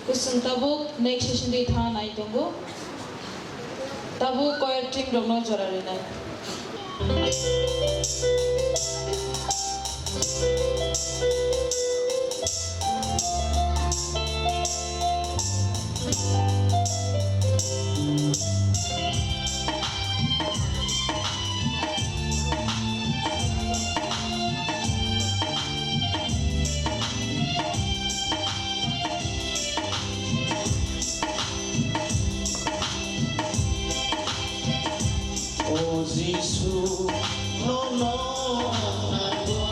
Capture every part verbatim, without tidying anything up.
Kusung tabuk next session di thang nai tongo. Tabuk choir team rokno jora rinai. O Jisu, nono nango.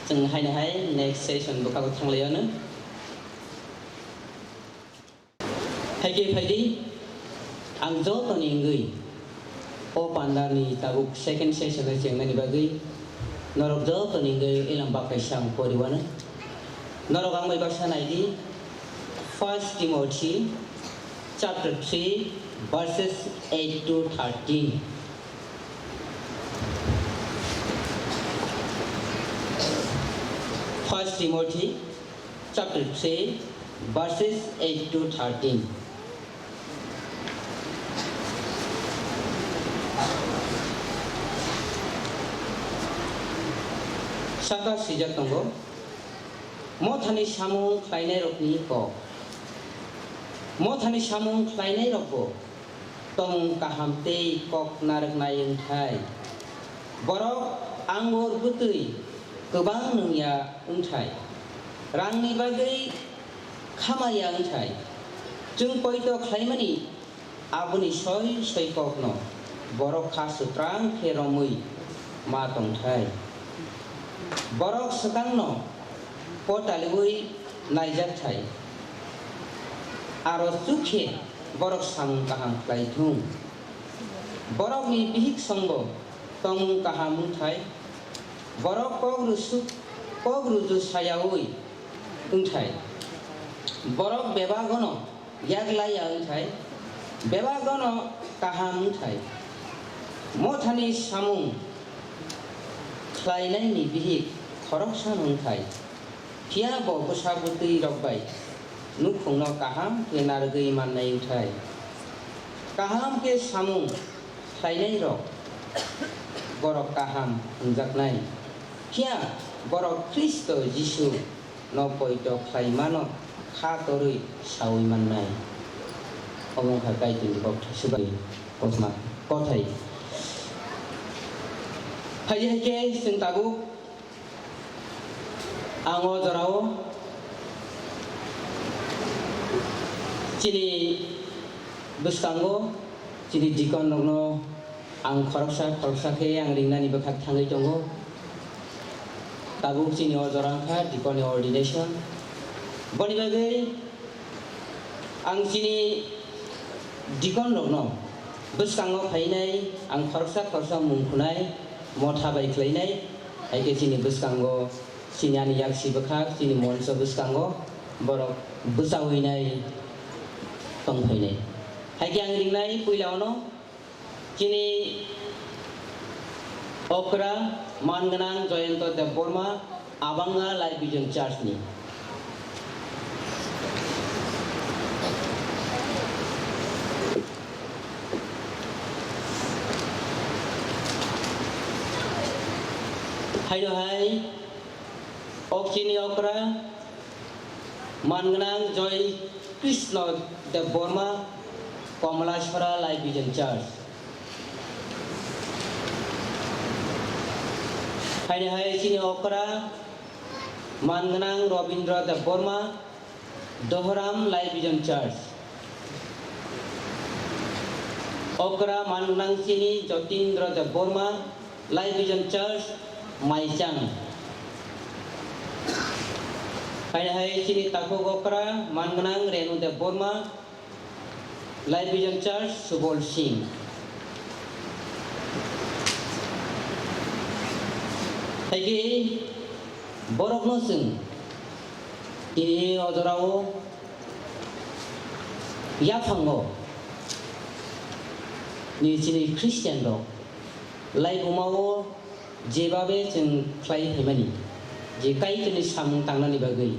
Chwng haino hai next session bwkhago thanglai anw. Hai khe phai di, ang jotoni wngwi o pandani tabuk second session o chengnani bagwi norok jotoni wngwi ilam bak kaisa ang poriwano. Norok ang bai baksa nai di, First Timothy chapter three, verses eight to thirteen. First Timothy chapter three, verses eight to thirteen. Saka swijak tongo, Mothani samung khlainairokni kok. Mothani samung khlainairokbo tongmung kaham tei kok narwknai wngthai. Borok angur bwtwi kwbang nungya wngthai, rangni bagwi khamaya wngthai. Chwng poito khlaimani aboni soi soi kokno borok kha swkang khe romwi ma tongthai. Borok swkangno potaliwi naijak thai, aro chuk khe borok samung kaham khlai thung. Borokni bihik songbo tongmung kaham wng thai, borok kok rusu-, kok ruju sayaui wng thai, borok bebagono yak laiya wng thai, bebagono kaham wng thai. Mothani samung khlainaini bihik khoroksano wng thai, phiya bo bwsa bwtwi rok bai nukhungno kaham khe narwgwi mannai wng thai. Kaham khe samung khlainairok borok kaham hwnjaknai, phiya borok Khristo Jisu no poito khlai mano kha torwi saui mannai. Omo wngkha Kaitorni kok-, subai kothoma kothai. Phai hai khe chwng tabuk ang o jorao chini bwskango chini deacon rokno ang khoroksa khoroksa khe ang ringnani bwkhak thangwi tongo. Tabuk chini o jora wngkha deacon ni ordination. Boni bagwi ang chini deacon rokno bwskango phainai, ang khoroksa khoroksa mung khunai, motha bai khlainai, hai khe chini bwskango chini ani yaksi bwkhak chini moncho bwskango borok bwchaui nai tong phainai. Hai khe ang ringnai puila ono. Chini okra man gwnang Joyonto Debbarma, Abanga Life Vision Church ni. Haino hai, ok chini okra, man gwnang Joy Krishna Debbarma, Komlasora Life Vision Church. Haino hai chini okra, man gwnang Robindra Debbarma, Dohoram Life Vision Church. Okra man gwnang chini Jotindra Debbarma, Life Vision Church, Maichang. Haino hai chini takhuk okra man gwnang Renu Debbarma, Life Vision Church, Subol Singh. Hai khe borokno chwng tini o jorao yaphango ni chini Christian rok laibuma o jebabe chwng khlai phaimani, je Kaitorni samung tangnani bagwi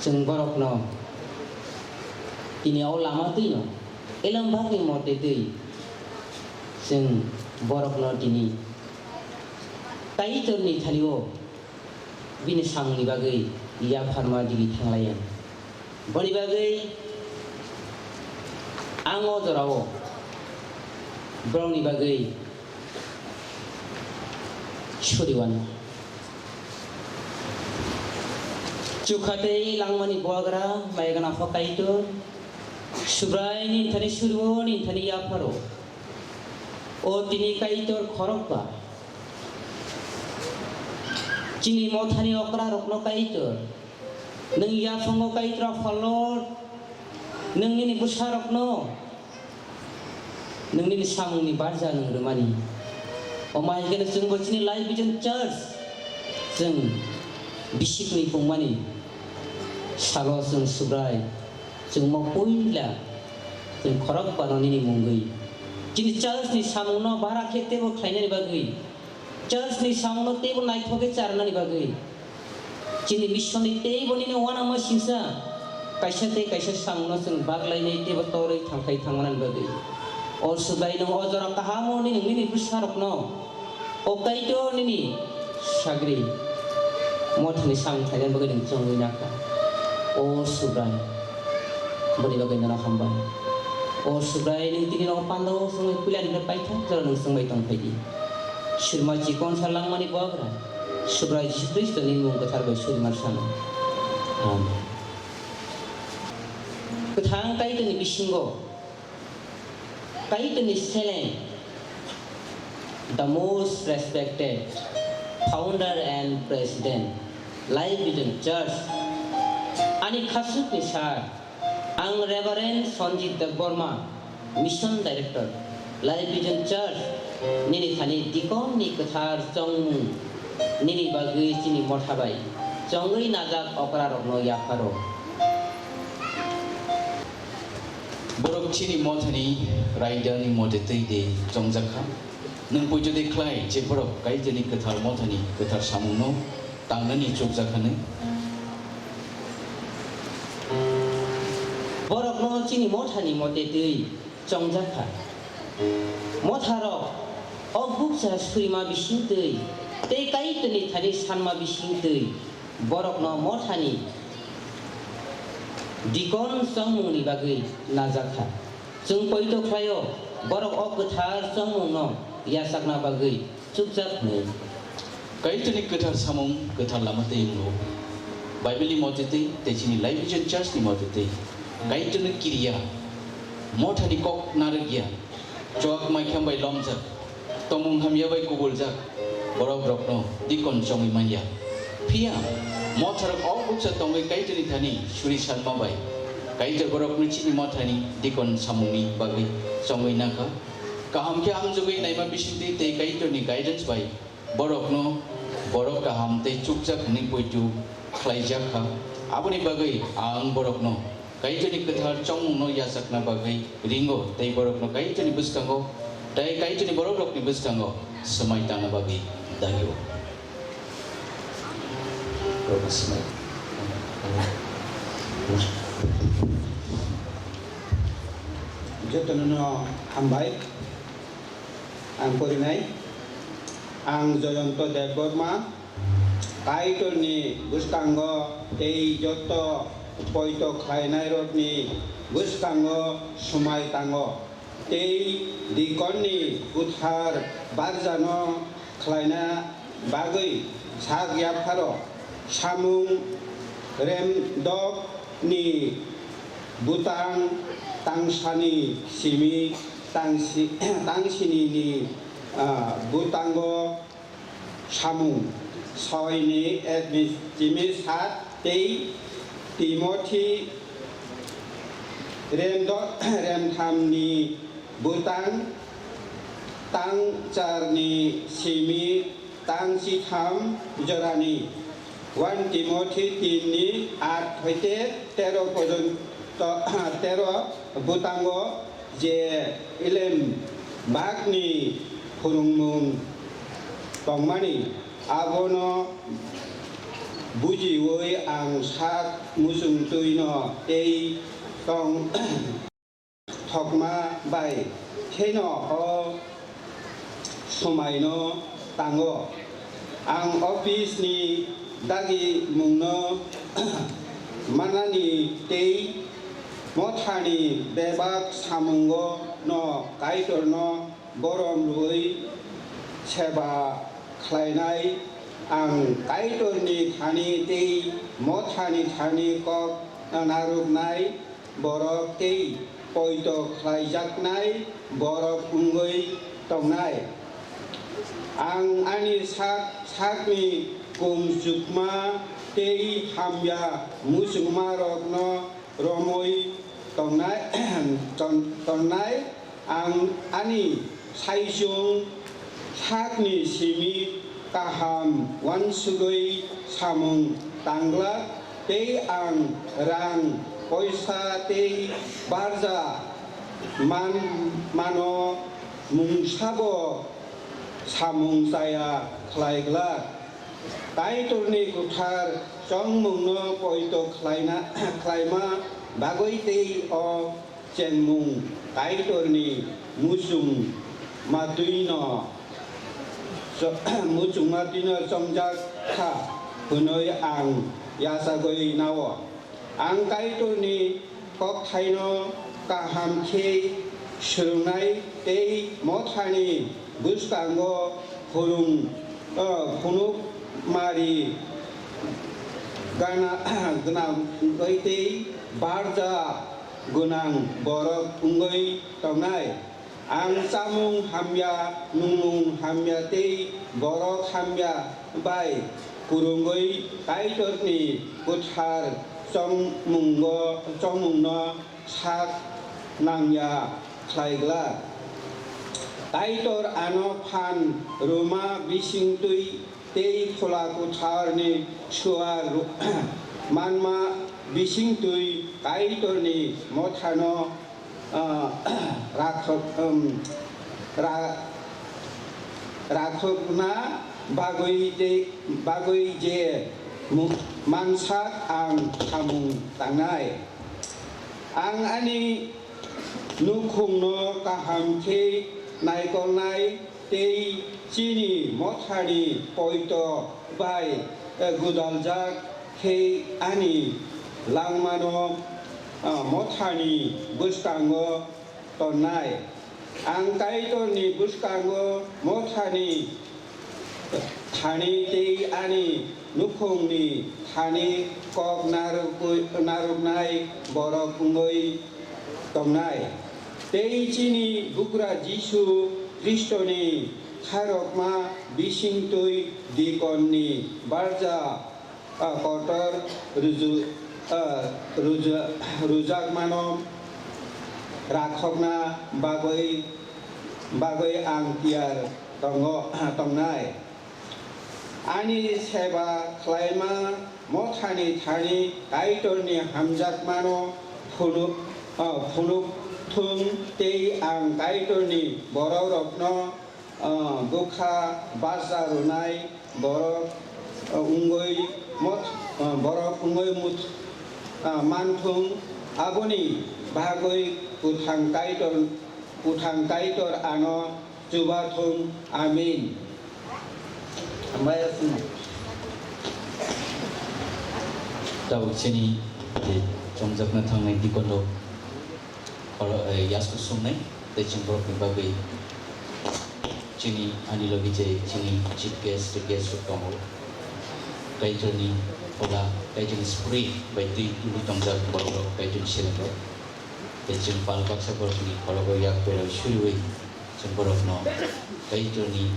chwng borokno tini o lama twino elembakni mote twi chwng borokno tini Kaitorni thani o bini samungni bagwi yapharma digi thanglaiya. Boni bagwi ang o jorao borokni bagwi suriwano. Chukha tei langmani buagra mai gana pho Kaitor, Subrai ni thani suriwo ni thani yapharo. O tini Kaitor khorokba. Chini mothani okrarokno Kaitor, nwng yaphango Kaitor Apha Lord, nwng nini bwsarokno nwng nini samungni barja nwng rwmani. Omo hai kheno chwngbo chini Life Vision Church chwng bisikni pungmani salo chwng Subrai, chwng mo puila chwng khorokbano nini mungwi chini church ni samungno bara khe teibo khlainani bagwi, church ni samungno teibo naithok khe charwnani bagwi, chini mission ni teibo nini uanama singsa kaisa tei kaisa samungno chwng baglainai teibo torwi thangkhai thangmanani bagwi. O Subrai nwng o jora kahamo nini, nini bwsarokno o Kaitor nini sagri mothani samung khlainani bagwi nwng chongwi nakha. O Subrai, boni bagwi nono hambai. O Subrai, nwng tini nogo pandao chwngwi puilani paithak jora nwng chwngbai tongphaidi. Surima chikonsa langmani bubagra Subrai Jisu Khristo ni mung kwthar bai surima sano. Amen. Kwthang Kaitorni bisingo Kaitorni seleng, the most respected founder and president, Life Vision Church, ani khasukni sar, ang Reverend Sanjit Debbarma, Mission Director, Life Vision Church, nini thani deacon ni kwthar chongmung nini bagwi chini motha bai chongwi najak okrarokno yapharo. Borok chini mothani raidani mote twi de chongjak kha. Nwng poito de khlai je borok Kaitorni kwthar mothani kwthar samungno tangnani chukjak hwnwi? Borokno chini mothani mote twi chongjak kha. Motharok o bukcha surima bising twi tei Kaitorni thani sanma bising twi borokno mothani deacon chongmungni bagwi najak kha. Chwng poito khlaio, borok o kwthar chongmungno yachakna bagwi chukjak hwnwi. Kaitorni kwthar samung kwthar lama tei wngo. Bible ni mote tei tei chini Life Vision Church ni mote tei Kaitorni kiriya, mothani kok narwkya, chuak maikham bai lomjak, tongmung hamya bai kubuljak borok rokno deacon chongwi manya. Phiya motharok o bukcha tongwi Kaitorni thani suri sanma bai Kaitor borokno chini mothani deacon samungni bagwi chongwi nakha. Kaham khe amjogwi naima bisingtwi tei Kaitorni guidance bai borokno borok kaham tei chukjak hwnwi poito khlaijak kha. Aboni bagwi ang borokno Kaitorni kwthar chongmungno yachakna bagwi ringo tei borokno Kaitorni bwskango tei Kaitorni borokrokni bwskango swmai tangna bagwi dagio. Jotono no hambai. Ang porinai. Ang Joyonto Debbarma, Kaitorni bwskango tei joto poito khlainairokni bwskango swmai tango, tei dikonni kwthar barjano khlaina bagwi sak yapharo samung remdokni bwtang tangsani simi tangsi-, tangsinini, ah, bwtango samung soini, eh, simi sat tei Timothi remdo-, remthamni bwtang tangcharni simi tang chitham jorani. One Timothy tin ni aat hoite tero porjonto, tero bwtango je ilem bagni phwrwngmung tongmani, abono bujiwi ang sak muchungtwino tei tong thokma bai kheno o swmaino tango. Ang office ni dagimungno manani tei mothani bebak samungo no Kaitorno borom rwui seba khlainai. Ang Kaitorni thani tei mothani thani kok narwknai borok tei poito khlaijaknai borok wngwi tongnai. Ang ani sak sakni kung chukma tei hamya muchungmarokno romwi tongnai, ton-, tongnai. Ang ani saichung sakni simi kaham uansugwi samung tangglak, tei ang rang poisa tei barja man-, mano mungsabo samung chaya khlai glak. Kaitorni kwthar chongmungno poito khlaina, khlaima bagwi tei o chengmung Kaitorni muchung matwino cho-, muchung matwino chongjak kha hwnwi ang yachagwi nao. Ang Kaitorni kokthaino kaham khe swrwngnai tei mothani bwskango phurung, o, phunukmari gana-, gwnangwi tei barja gwnang borok wngwi tongnai. Ang chamung hamya, nungmung hamya tei borok hamya bai kwrwngwi Kaitorni kwthar chongmungo, chongmungno sak nangya khlai glak. Kaitor ano phan rwma bisingtwi tei Phola Kwtharni suar ru-, manma bisingtwi Kaitorni mothano ah, rakhok, um, ra-, rakhokna bagwi de, bagwi je mu-, mansak ang samung tangnai. Ang ani nukhungno kaham khe naikolnai tei chini mothani poito bai, eh, gwdaljak khe ani langmano, ah, mothani bwskango tonnai. Ang Kaitorni bwskango mothani thani tei ani nukhungni thani kok narwgwi-, narwknai borok wngwi tongnai. Tei chini Bugra Jisu Khristoni khairokma bisingtwi dikonni barja, ah, kotor ruju-, ah, ruju-, rujakmano rakhokna bagwi, bagwi ang tiyar tongo, tongnai. Ani seba khlaima mothani thani Kaitorni hamjakmano phunuk, ah, phunuk thung tei ang Kaitorni borokrokno ah, bwkha barsa rwnai borok, ah, wngwi mot-, ah, borok wngwi mut-, ah, manthung, aboni bagwi kwthang Kaitor, kwthang Kaitor ano chubathung. Amen. Hambai aswk. Tabuk chini je chongjakna thangnai dikon rok. Oro, eh, yasku sumnai, tei chwng borokni bagwi chini ani logi je chini chief guest tei guest rok tongo. Kaitorni phola, Kaitorni spirit bai twi wngwi tongjak borok rok, Kaitorni seleng rok. Tei chwng pal baksa borokni khorogo yak beroi suriwi chwng borokno Kaitorni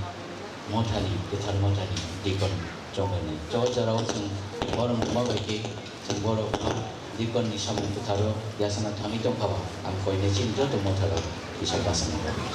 mothani, kwthar mothani dikon chonglainai. Chobajaro chwng borokno ma bai khe Chwng borok dikon ni samung kwtharo yasana thangwi tongkha ba, ang koinai chini joto motha rok kisa bachana bagwi.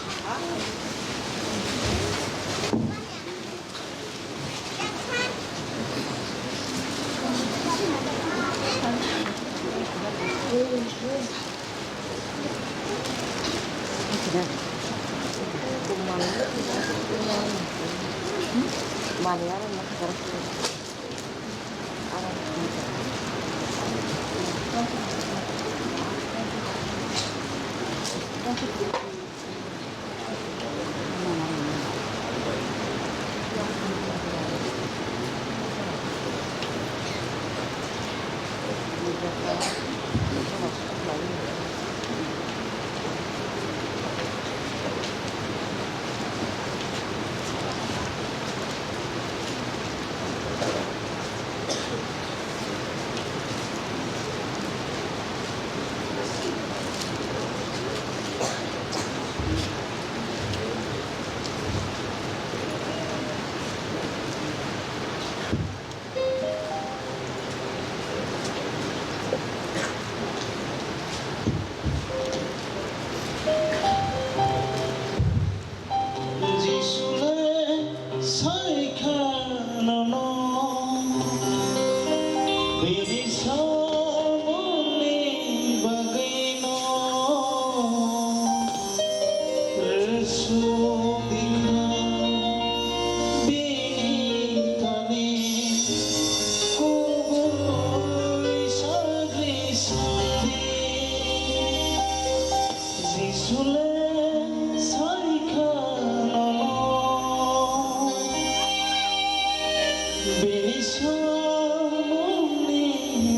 Bini samungni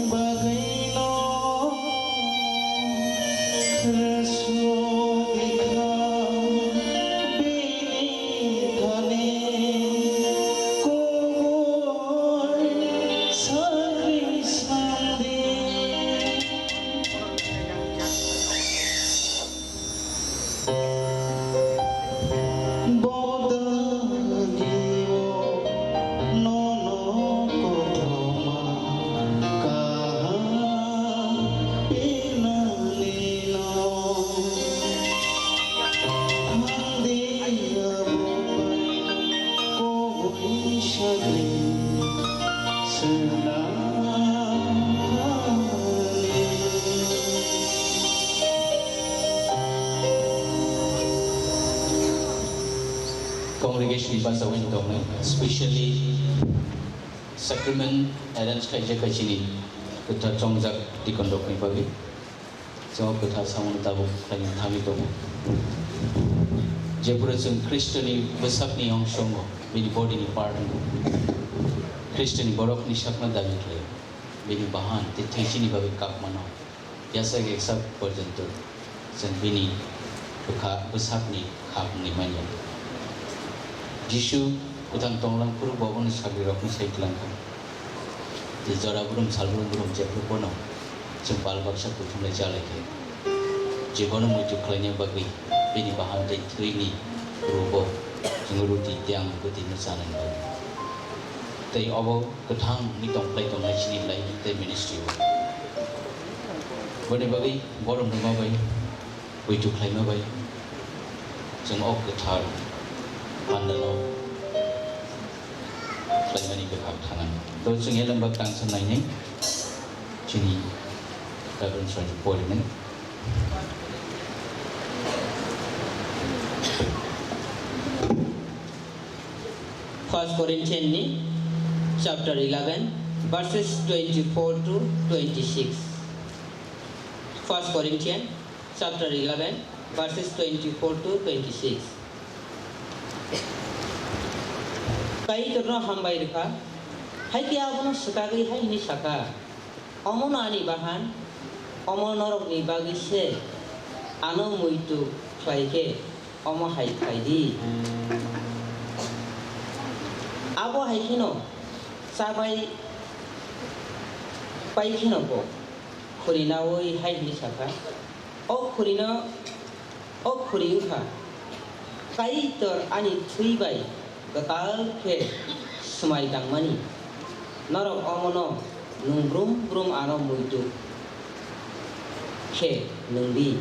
bagwino rwswk bikha bini thani kubui sagri sandi. Bodagio nono kothoma kaha pinanino. Hangdia bubai koboi sagri swnam. Congregation ni bachawini tongnai, specially sacrament arrange khaijak kha chini kwthar chongjak deacon rokni bagwi. Chwng kwthar samung tabuk khlaina thangwi tongo. Jephuru chwng Khristoni bwsakni ongso wngo, bini body ni part wngo. Khristoni borokni sakno dabi khlaio, bini bahan tei thwi chini bagwi kap mano. Yasak eksak porjonto chwng bini bwkha bwsakni kha wngwi manya. Jisu kwthang tonglang phuru bo bono sagrirokno sai twlang kha. Tei jora brum sal brum brum jephuru bono chwng pal baksa kuthumlai cha lai khe, je bono muitu khlaina bagwi bini bahan tei thwini rubo chwng ruti tei ang bwtwino chanani bagwi. Tei obo kwthang wngwi tong phlai tongnai chini life tei ministry o. Boni bagwi borom rwma bai, buitu khlaima bai, chwng o kwthar pandano khlaimani bwkhak thangnani. To chwng elembak tangsa nainai chini Reverend Sanju porinai. First Corinthians ni chapter eleven, verses twenty-four to twenty-six. First Corinthians chapter eleven, verses twenty-four to twenty-six. Kaitorno hambai rwkha, hai khe abono swkagwi hai hwnwi sakha, "Omono ani bahan, omo norokni bagwi se ano muitu khlai khe omo hai khlai di." Abo hai kheno chabai pai kheno bo khurinaui hai hwnwi sakha, "O khurino, o khuri wngkha, Kaitor ani thwi bai kwtal khe swmai tangmani. Norok omono nwng brum brum ano muitu khe nwng di.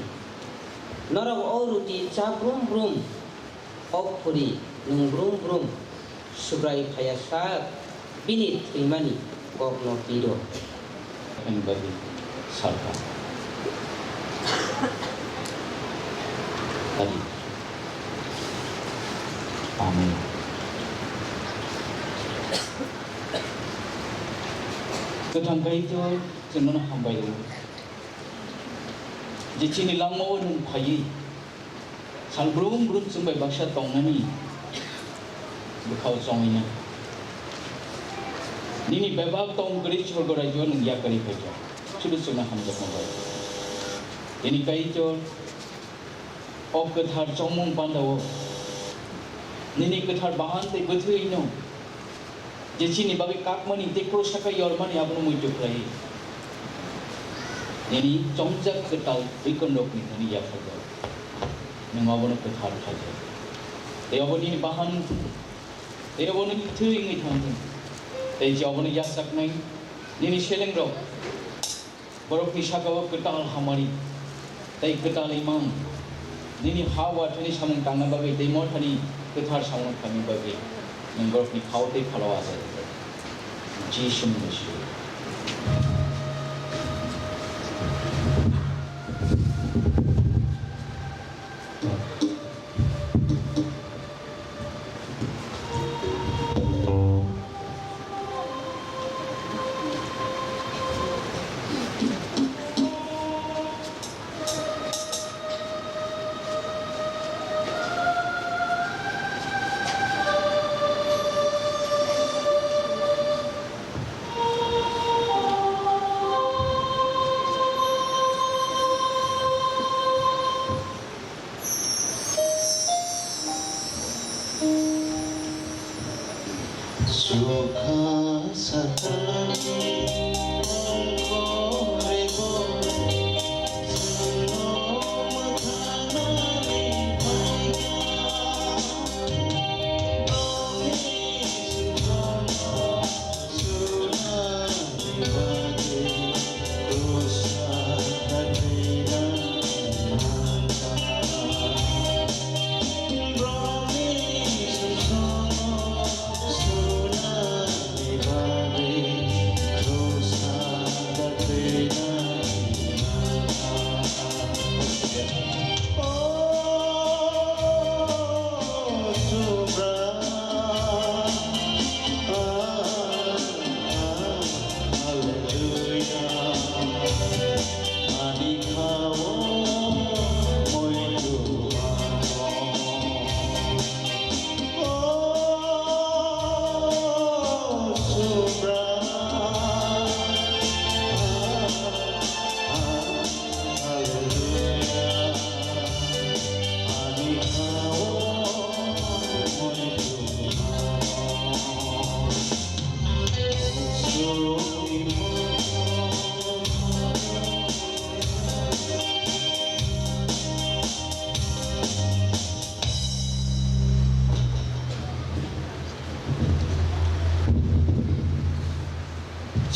Norok o ruti cha brum brum, o khuri nwng brum brum Subrai phaiya sak bini thwimani kokno piro." Ani bagwi salkha. Adi. Amen. Kwthang Kaitor, chwng nono hambai rwo. Je chini langmao nwng phaiwi, sal brum brum chwng bai baksa tongnani bwkhao chongwi na. Nini bebak tong kwrwi sorgo raijio nwng yakarwi phaikha. Sudu chwngno hamjakma bai. Nini Kaitor o kwthar chongmung pandao nini kwthar bahan tei bwthwino je chini bagwi kakmani tei krosaka yormani abono muitu khlai. Nini chongjak kwtal bikon rokni thani yaphargo. Nwng abono kwthar khaijak. Tei obo nini bahan tei obo nini thwi wngwi thangthung. Tei je obono yachaknai nini selengrok borokni saka-o kwtal hamari tei kwtal imang, nini ha wathani samung tangna bagwi tei mothani kwthar samung tangna bagwi nwng borokni khao tei phalao achai rwdi. Jisuni mungwi se.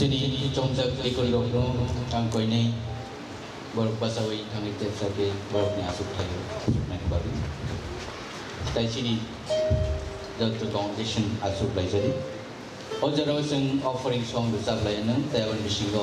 Chini chongjak ikon rokno ang koinai borok bachaui thangwi tepsa khe borokni aswk khlaio, aswknaini bagwi. Tai chini joto congregation aswk laijadi. O jorao chwng offering song rwchap lai nang, tei aboni bisingo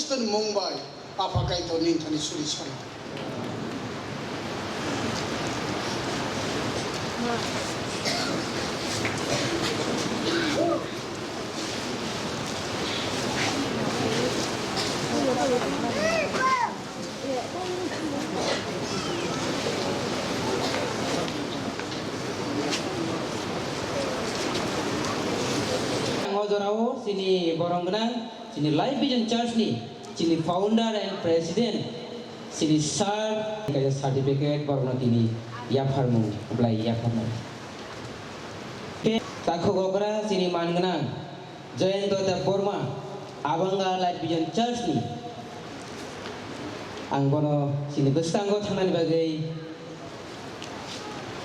Kaitorni mung bai Apha Kaitor nini thani suri sano. Ang o jorao chini borong gwnang, chini Life Vision Church ni chini founder and president, chini sir, kaisa certificate borokno tini yapharmung, belai yapharmung. Khe takhuk okra chini man gwnang Jayanta Debbarma, Abanga Life Vision Church ni. Ang bono chini bwskango thangnani bagwi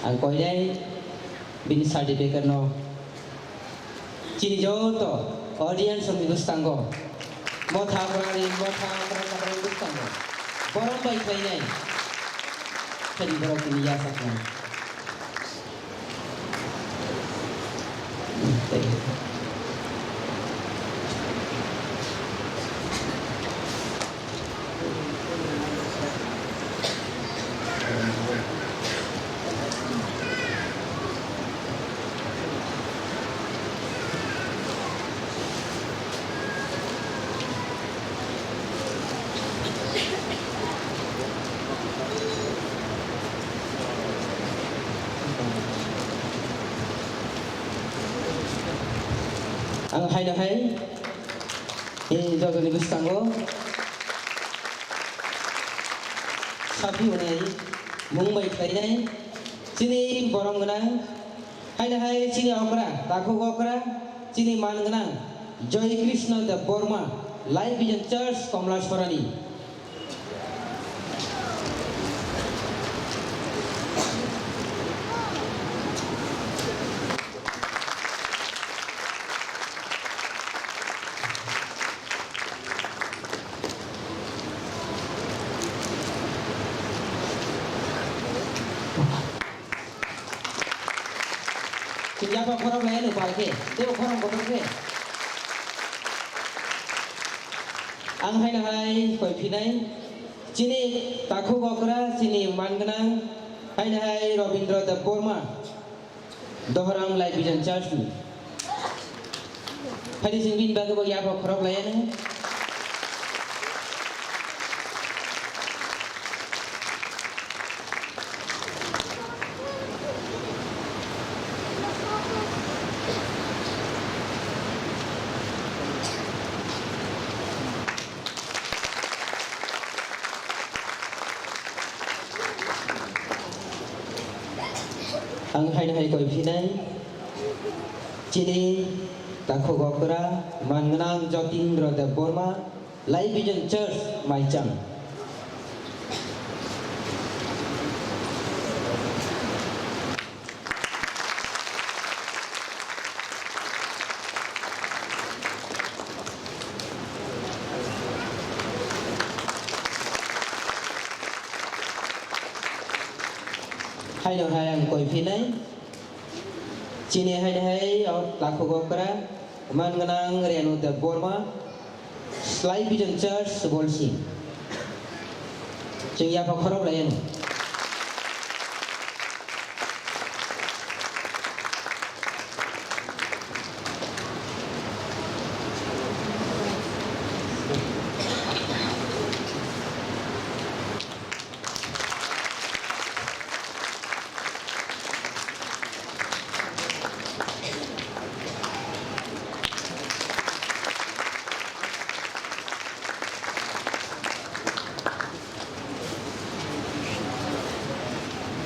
ang koinai bini certificate no chini joto audience rokni bwskango, motha borani, motha borani bwskango borom bai khlainai, khaini borok tini yachaknai. Ang haino hai, eh, jotoni bwskango sapi hwnwi mung bai khlainai chini borom gwnang, haino hai chini okra, takhuk okra, chini man gwnang Joy Krishna Debbarma, Life Vision Church, Komlasorani. Chwng yapha khorok lai ano bal khe, teibo khorang kotor khe. Ang haino hai koi phinai, chini takhuk okra, chini man gwnang, haino hai Robindra Debbarma, Dohoram Life Vision Church ni. Phaidi chwng bini bagwi bo yapha khorok lai ano. Ang haino hai koi phinai, chini takhuk okra, man gwnang Jotindra Debbarma, Life Vision Church, Maichang. Haino hai ang koi phinai, chini haino hai o takhuk okra, man gwnang Renu Debbarma, Life Vision Church, Subolsing. Chwng yapha khorok lai ano.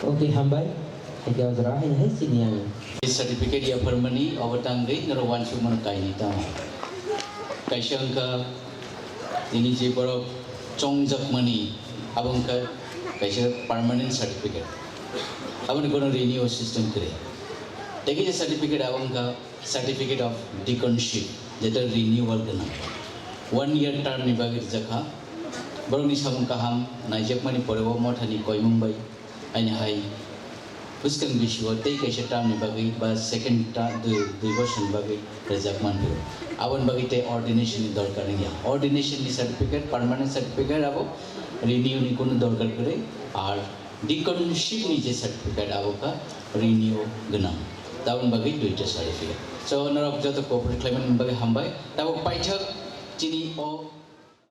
Okay, hambai. Hai khe o jora haino hai chini ang. Certificate yapharmani obo tangwi norok uansukmano kainwi tamo. Kaisa wngkha nini je borok chongjakmani, abo wngkha kaisa permanent certificate. Aboni kono renew system kwrwi. Tei kisa certificate abo wngkha Certificate of Deaconship, jeta renewal gwnang. One year term ni bagwi rijak kha. Borokni samung kaham naijakmani pore o mothani koimung bai aini hai bwskang bisio tei kaisa term ni bagwi ba second term, dui, dui bosor ni bagwi rijak manphio. Aboni bagwi tei ordination ni dorkar wngya. Ordination ni certificate, permanent certificate abo renew ni kunu dorkar kwrwi. Ar Deaconship ni je certificate abo kha renew gwnang. Taboni bagwi duita certificate. So, norok joto cooperate khlaimani bagwi hambai. Tabuk paithak chini o